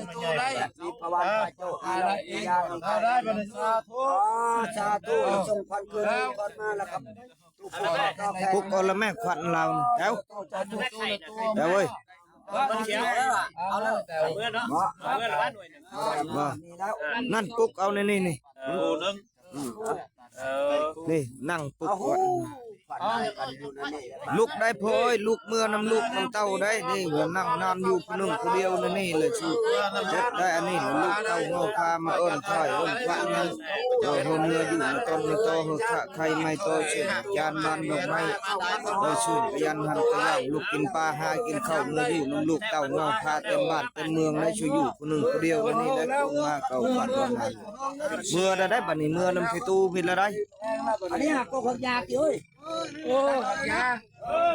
ນໃຫຍ່ ມີພະວານພະເຈົ້າ ອາລັກຂະຍາ ເອົາໄດ້ບັດນີ້ ສາທຸ ອໍ ສາທຸ ສົ່ງຂວັນຄືນຂວັນມາແລ້ວຄັບ ປຸກເອົາລະແມ່ຂວັນລາວນີ້ ແຖວ ແຖວເອີຍ ເອົາແລ້ວ ເອົາເມືອເນາະ ເອົາເມືອລະຫວ່າໜ່ວຍໜຶ່ງ ບໍ່ ນີ້ແລ້ວ ນັ້ນປຸກເອົາໃນນີ້ນີ້ ເອີ ໜຶ່ງ ເອີ ນີ້ນັ່ງປຸກ ເອົາ ລຸກໄດ້ພໍ່ເອີຍ ລຸກເມືອນຳລູກນຳເຕົ້າໄດ້ ນີ້ວ່ານັ່ງນອນຢູ່ຜູ້ໜຶ່ງຜູ້ດຽວໃນນີ້ແຫຼະ ຊຸດໄດ້ອັນນີ້ ລູກເຕົ້າເງົາພາມາເອີ້ນຂ້ອຍເອີ້ນຂວັນນຳ ເອີ ເຮົາເມືອຢູ່ນຳຕົນນຳໂຕ ເຮົາຂະໄຂ່ໄມ້ໂຕເຊັ່ນຈານນຳດອກໄມ້ ເອີ ຊຸດໄປຍັນຫັ້ນໄປຍັນ ລຸກກິນປາຫາກິນເຂົ້າ ເມືອຢູ່ນຳລູກເຕົ້າເງົາພາເຕັມບ້ານເຕັມເມືອງໄດ້ ຊຸຢູ່ຜູ້ໜຶ່ງຜູ້ດຽວໃນນີ້ໄດ້ ຄົນມາເກົ່າຝັນວ່າມາ ເມືອໄດ້ໄດ໋ບັດນີ້ ເມືອນຳພີ່ຕູ້ພິດລະໄດ໋ ອັນນີ້ຫາກໍຂອກຢາຕິເອີຍ ໂອ້ ຢາ